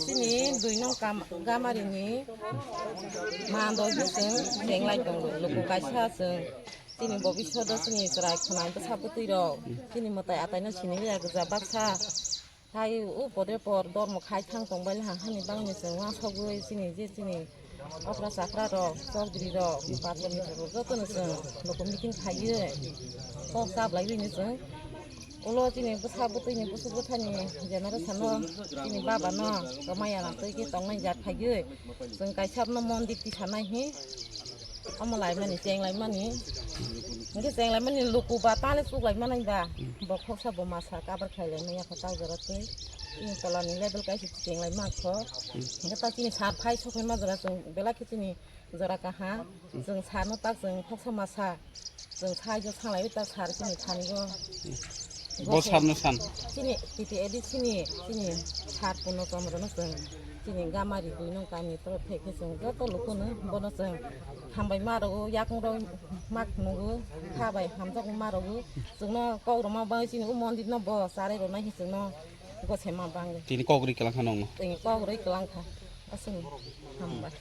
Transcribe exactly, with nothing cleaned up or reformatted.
Chini dui nong kam-, gamari ni mando hwsong chenglai tongo, luku kaisa chwng chini bobiswt o chini chwrai khwnai bwsa bwtwi rok chini mwtai atai no sini ya gwja baksa. Hai o podre por dormo khai thang tong bai ha hani bangni chwng uansugwi chini je chini okra chakra rok, chokdri rok, patwrwi rok jotono chwng luku meeting khaiwi kok chablaiwi ni chwng ulo chini bwsa bwtwini busuk bwthani generation no chini baba no kwmaya twi khe tongnai jat khaiwi chwng kaisa no mondir tisanai hi. Omo laimani, chenglaimani. Hingke chenglaimani luku ba tale chuklaimani ba. Bo khoksa bo masa kabar khailaimani yakho tau jora twi. Chini tolani level kaisa chenglaima kho. Hingke ta chini sar phai sokhe ma jora chwng belai khe chini jora kaha. Chwng sar no tak chwng khoksa masa. Chwng sai jo sanglaiwi tak sar chini thani go. Bo sar no san. Chini T T A D chini, chini sar puno chomrono chwng. Chini gamari dui nong kami toro theke chwng joto lukuno bono chwng hambai ma rogo, yakung rok mak nugo, ha bai hamjak ma rogo. Chwngno kok rwma bai chini o mondir no bo charai rwnai hi chwngno gose ma bangwi. Tini kok rwi kwlang kha nongno. Tini kok rwi kwlang kha. Aswng hambai.